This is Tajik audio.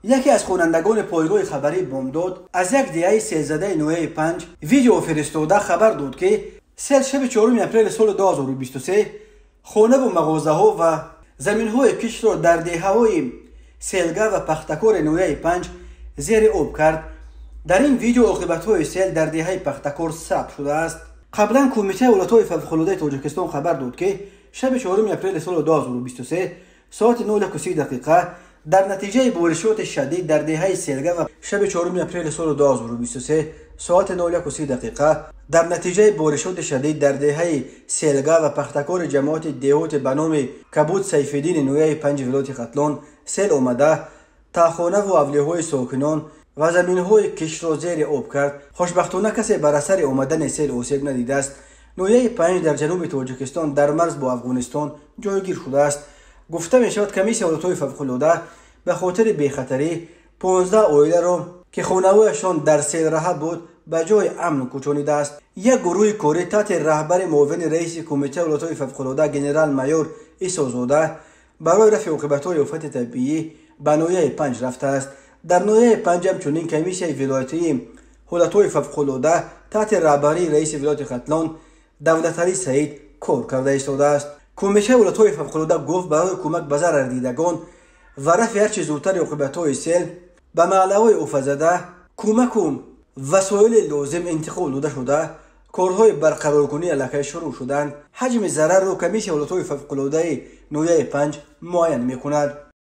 Яке аз хонандагони пойгоҳи хабарии Бомдод аз як деҳаи селзадаи ноҳияи Панҷ видео фиристода хабар дод, ки сел шаби 4 апрели соли 2023 хонаву мағозаҳо ва заминҳои киштро дар деҳаҳои Селга ва Пахтакори ноҳияи Панҷ зери об кард. Дар ин видео оқибатҳои сел дар деҳаи Пахтакор сабт шудааст. Қаблан Кумитаи ҳолатҳои фавқулодаи Тоҷикистон хабар дод, ки шаби 4 апрели соли 2023 соати 01:30 дақиқа дар натиҷаи боришоти шадид дар деҳаи Селга ва шаби 4 апрели соли 2023 соати 01:30 дақиқа дар натиҷаи боришоти шадид дар деҳаи Селга ва Пахтакори ҷамоати деҳоти ба номи Кабуд Сайфиддини ноҳияи Панҷи вилояти Хатлон сел омада таҳхонаву авлиҳои сокинон ва заминҳои киштро зери об кард. Хушбахтона касе бар асари омадани сел осеб надидааст. Ноҳияи Панҷ дар ҷануби Тоҷикистон дар марз бо Афғонистон ҷойгир шудааст. Гуфта мешавад, комиссияи ҳолатҳои фавқулода ба хотири бехатарӣ 15 оиларо, ки хонаҳояшон дар селраҳа буд, ба ҷои амн кӯчонидааст. Як гурӯҳи корӣ таҳти раҳбари муовини раиси Кумитаи ҳолатҳои фавқулода генерал-майор Исозода барои рафъи оқибатҳои офати табиӣ ба ноҳияи Панҷ рафтааст. Дар ноҳияи Панҷ ҳамчунин комиссияи вилоятии ҳолатҳои фавқулода таҳти раҳбарии раиси вилояти Хатлон Давлаталӣ Саид кор карда истодааст. Кумитаи ҳолатҳои фавқулода гуфт, барои кӯмак ба зарардидагон ва рафъи ҳарчи зудтари оқибатҳои сел ба маҳаллаҳои офатзада кӯмаку васоили лозим интиқол дода шуда, корҳои барқароркунӣ аллакай шурӯъ шуданд. Ҳаҷми зарарро комиссияи ҳолатҳои фавқулодаи ноҳияи Панҷ муайян мекунад.